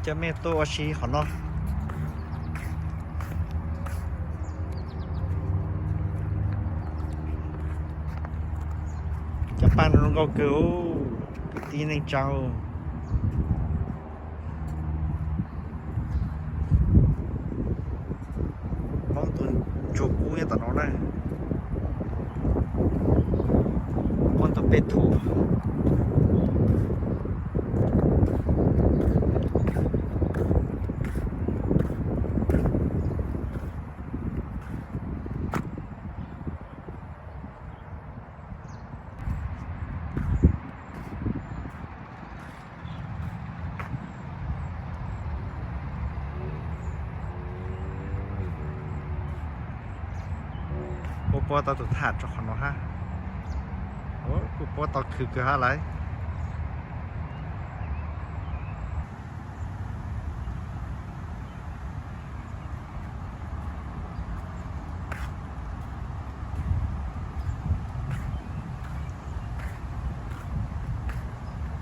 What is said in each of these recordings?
Cov mej tuaj ua si qhov no. Cov paj no zoo nkauj kawg, kwv tij neej tsa. Hmoob tus ntsuag kub nyob tom no na. Hmoob tus peb tug. Puab puab tau tus thaj hab rua qhov no hab. Puab puab tau khwv kawg hab lawm.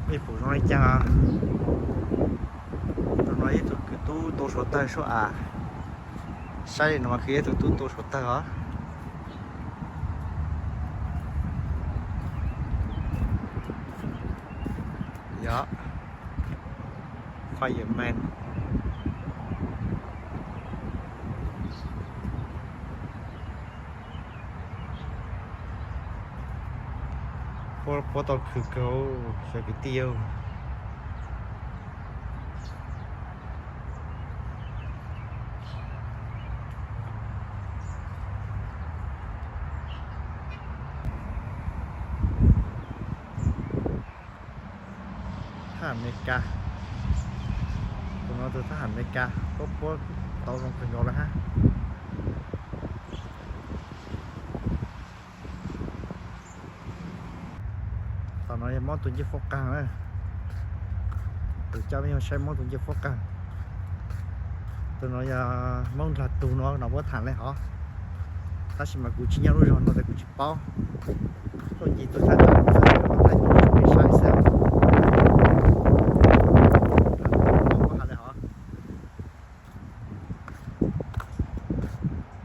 Mej pum zoo le caag. Tug no ib tug kws tub tua suav tawg sub av. Saib li no mas kws ib tug tub tua suav tawg os. Yog, fireman. Puab, puab tau khwv kawg, cov kwv tij. Thaj Amelikas, tus no tus thaj Amelikas, puab puab tau zoo kawg nkaus le hab. Tom no yog Moob tus ncej fuab qaag na. Kuv coj mej mus saib Moob tus ncej fuab qaag. Tus no yog Moob dlaag tug no, no puab thaam le hov, tab sis mas kuv tsis nyob lub zog no tes kuv tsis paub. Tuaj ncig tuaj thaij tau, thaij tau mej saib xwb.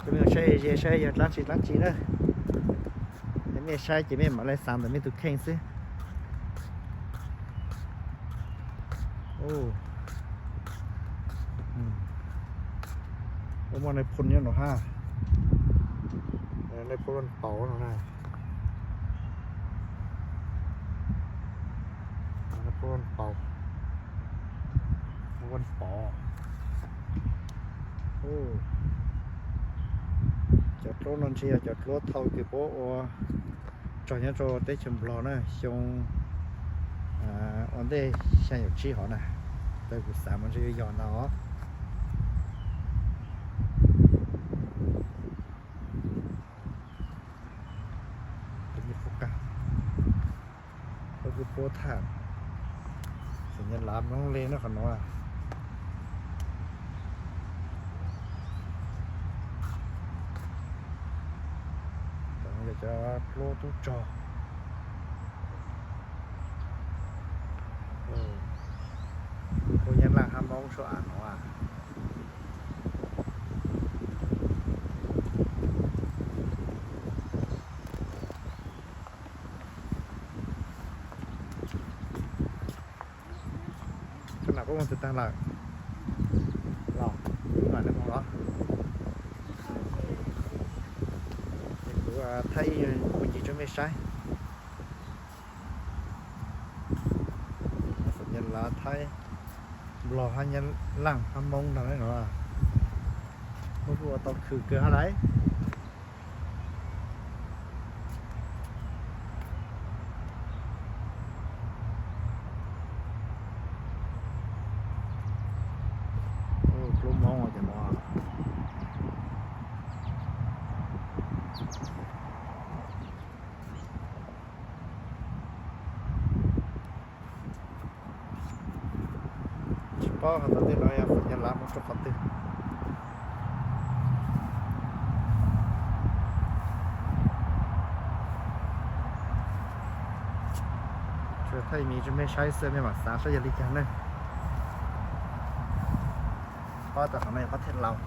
Coj mej saib ze saib yog dlaab tsi dlaab tsi na. Es mej saib ces mej mam le xaav ntawm mej tus kheej xwb. Ua muaj nai phoo nyob no hab. Nai phoo Vaj Paus no na. Nai phoo Vaj Paus, Vaj Pov. Cov dluab no ntshe yog cov dluab thaum kws puab ua tsog nyob rau teb chaws Nplog na, xyoo ua ntej xyaa yim tsib hov na. Tau kuv xaav mas ntshe yuav yog ntag os. Puab kuj puab tham xeem nyaj lav Moob le na qhov no. Yog cov dluab tub rog. Puab Nyab Laj hab Moob sua av no. Koj nam puab moog twg taag lawm? Los, wb mam le moog los. Kuv thaij ib nyuag ncig rua mej saib. Xeem nyaj lav Thaib, Nplog hab Nyab Laj hab Moob ntag no. Muab kuj ua tau khwm kawg hab lauj. Dluab Moob cov no. Tsis paub has tas tej no yog xeem nyaj lav mus rau qhov twg. Tsuas thaij miv rua mej saib xwb mej mam xav saib yog li cas na. Qhov no yog qhov thaj laus.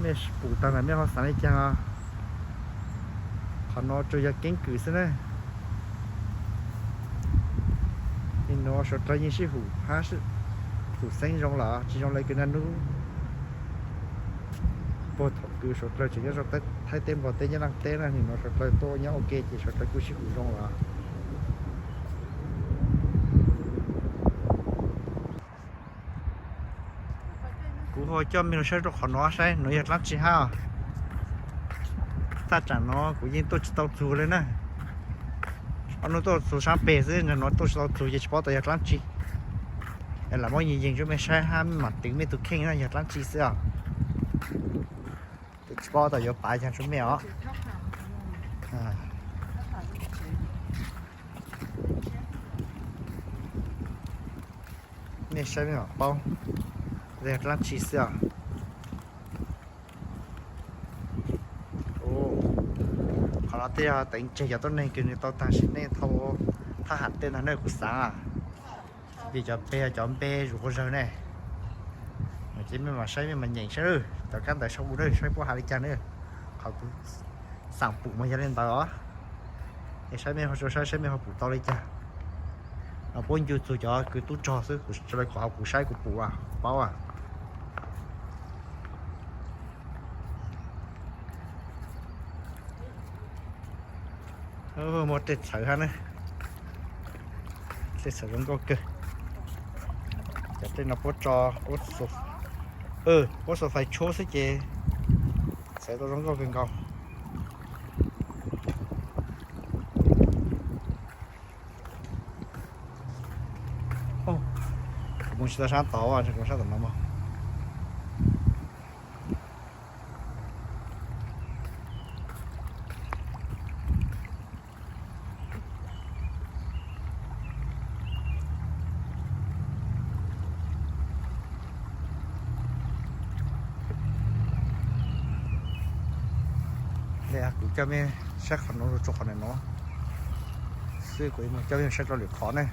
Mej pum tag ntawm mej ho xaav le caag? Qhov no tsuas yog keeb kwm xwb na. Nim no suav dlawg yeej sib hum hab hum xeeb zoo lawm, tsis zoo le kws naj nub puag thaum kws suav dlawg tseem nyob rua Thaib teb Nplog teb Nyab Laaj teb na. Nim no suav dlawg tuaj nyob ua ke ces suav dlawg kuj sib hum zoo lawm. Kuv ho coj mej lug saib rua qhov no saib nov yog dlaab tsi hab. Thaj tsam no kuv yeej tuaj tsis tau txug le na. Ob nub tuaj txug saab peg xwb, nov tuaj tsis tau txug ces tsis paub tas yog dlaab tsi. Es lam muab yees yees rua mej saib hab mej mam twv mej tug kheej na yog dlaab tsi xwb os. Tsis paub tas yuav pav caag rua mej os. Mej saib mej mam paub yog dlaab tsi xwb os. Qhov no tej yog teev tseg cov tuab neeg kws nwg tau taag sim neej thau thab ham tej ntag na kuv xaav. Vim cov peg yog cov npe zuj quas zawg ne. Ces mej mam saib mej mam nyeem saib, cov kab ntawv sau u na saib puab has le caag na. Qhov kuv xaam pum mas yog le ntawd os. Es saib mej ho saib, saib mej ho pum tau le caag. Puab ncu txug cov kws tub rog xwb, kuv tsi le kom hauv kuv saib kuv pum paub. Muaj tej txhawv hab na, tej txhawv zoo nkauj kawg. Cov tej no puab tso, puab xo fais tshuab xwb ces txhawv tau zoo nkauj kawg nkaus. Kuv mus tsis tau saab tod, kuv saab tom no mog. Kuv coj mej saib qhov no rua qhov no xwb, kuv mus coj mej saib rau lwm qhov ne.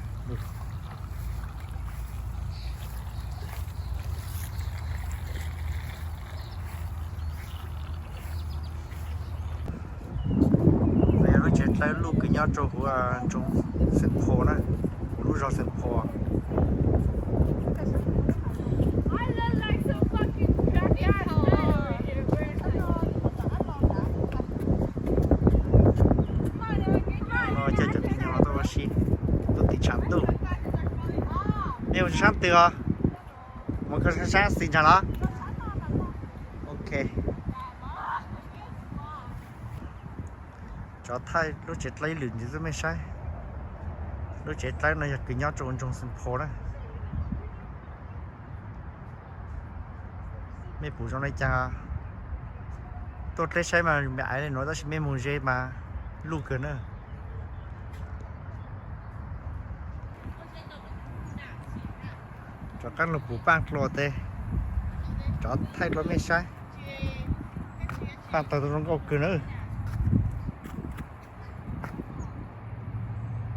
Yog lub tsev dlawb luj kws nyob rau huv nroog Saint Paul na, huv lub zog Saint Paul. Coj cov tij nyog tuaj ua si, tuaj tim tshav ntuj. Mej mus saab twg os? Mus koj saab xis ntsaag los? Ok. Tsov thaij lub tsev dlawb ib lwm ntxiv rua mej saib. Lub tsev dlawb no yog kws nyob rau nroog Saint Paul na. Mej pum zoo le caag? Tuaj dleb saib mas me aiv le nuav tab sis mej mus ze mas luj kawg na. Rov qaab lug pum paaj dlua tes, rov thaij dlua mej saib. Paaj tawg tau zoo nkauj kawg na.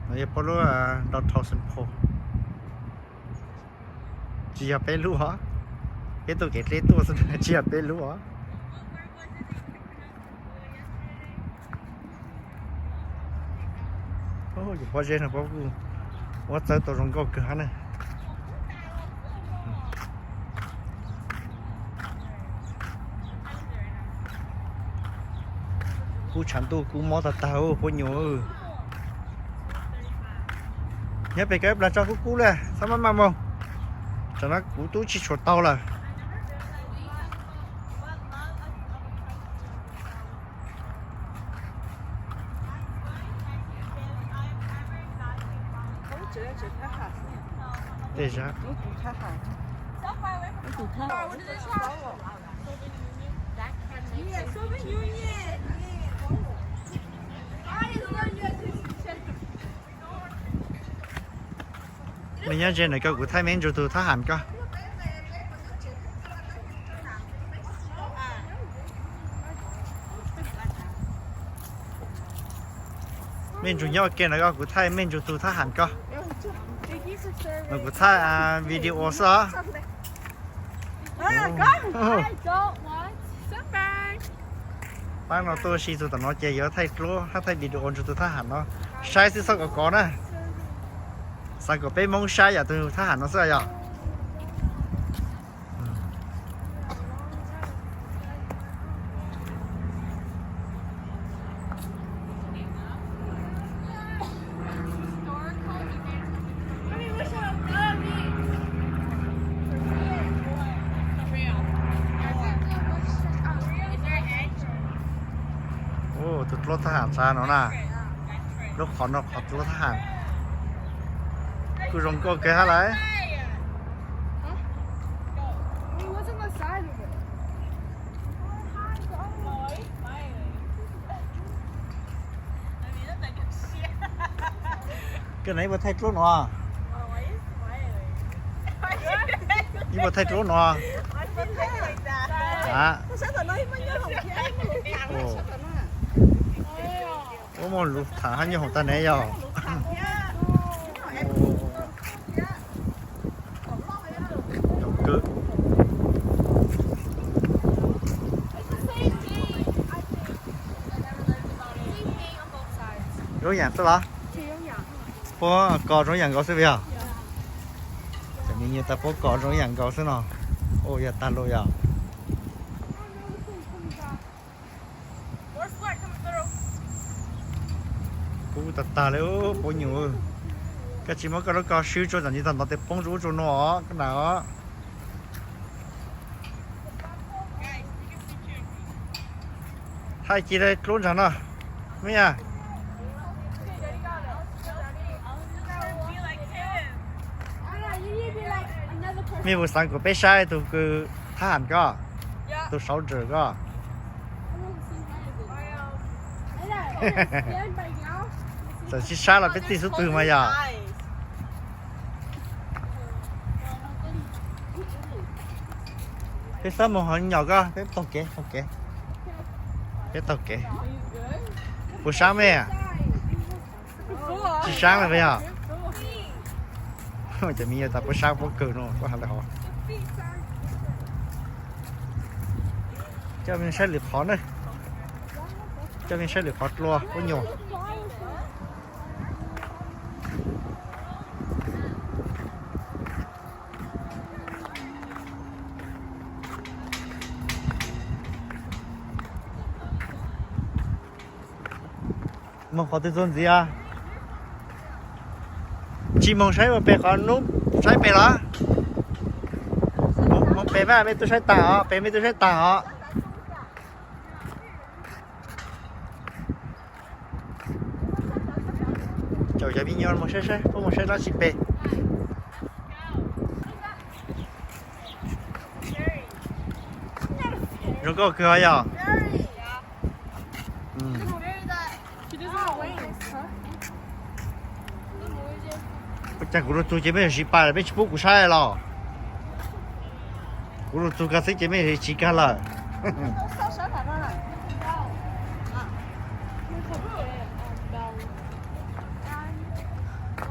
No yog puab lub downtown Saint Paul. Tsis yog peb lub os, peb tuaj kev dleb tuaj xwb, tsis yog peb lub os. Cov pob zeb no puab kuj muab txawb tau zoo nkauj kawg hab na. Kub tshav ntuj kub mob tag tag puab nyuam. Nyob pem kab plas tso kub kub le, txhob maj maj moog. Tsam no kuv tub tsi tshua taug lawm. Tej zag. Nyob ze no koj, kuv thaij me ntsis tus thab ham koj. Me ntsis nyob ua ke no koj, kuv thaij me ntsis tus thab ham koj. No kuv thaij video xwb os. Pab no tuaj si txug tom no ces yuav thaij duab hab thaij video ntsis tus thab ham no. Saib xwb txhob kov kov na. Xav kom peb Hmoob saib yam tus thab ham no xwb yog. Tus duab thab ham tsav no na. Lub qhov no qhov duab thab ham. Kuj zoo nkauj kawg hab lawm. Koj na, ib puas thaij duab no? Ib puas thaij duab no? Ua muaj lus tham hab nyob hoom tag ne yog. Zoo yam xwb los? Puab kos zoo yam nkaus xwb yog? Cov me nyuam tas puab kos zoo yam nkaus xwb no. Ua yog tag lus yog. Kub tag tag li puab nyuam. Koj tsis muab koj lub ko swb tsuag txom nyem tag ntawd tes poob rau ub rau no os koj na os. Thaij ci dlub ntsag no. Me yam, mej puas xav kom peb saib tus kws thab ham koj, tus sawv daws koj? Txawm tsis saib los peb txij xub twg mas yog. Peb xab moog ho nyom koj, peb taug kev, taug kev. Peb taug kev. Puas saib mej? Tsis saib los yog? Cov me nyuam tas puas saib puab kawg no, puab has le hov. Coj mej saib lwm qhov na. Coj mej saib lwm qhov dlua puab nyuam. Moog qhov twg txuag ntxiv? Tsis moog saib ua pem qhov nub, saib pem los? Moog pem mas mej tub saib taag os, pem mej tub saib taag os. Caum cov me nyuam moog saib saib puab moog saib dlaab tsi pem. Zoo nkauj kawg yog. Ua cas kuv lug txug ces mej yuav siv pais, mej tsis pub kuv saib los? Kuv lug txug kag xwb ces mej yuav siv kag lawm.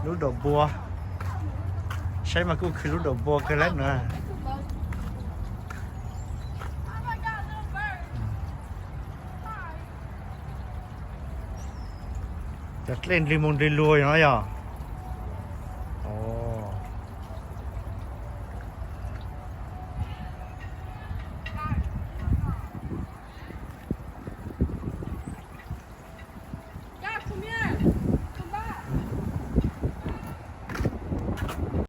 Lub daus npua, saib mas kuj khwv lub daus npua kawg lawm na. Cov dlej ndlwg moog ndlwg luag no yog.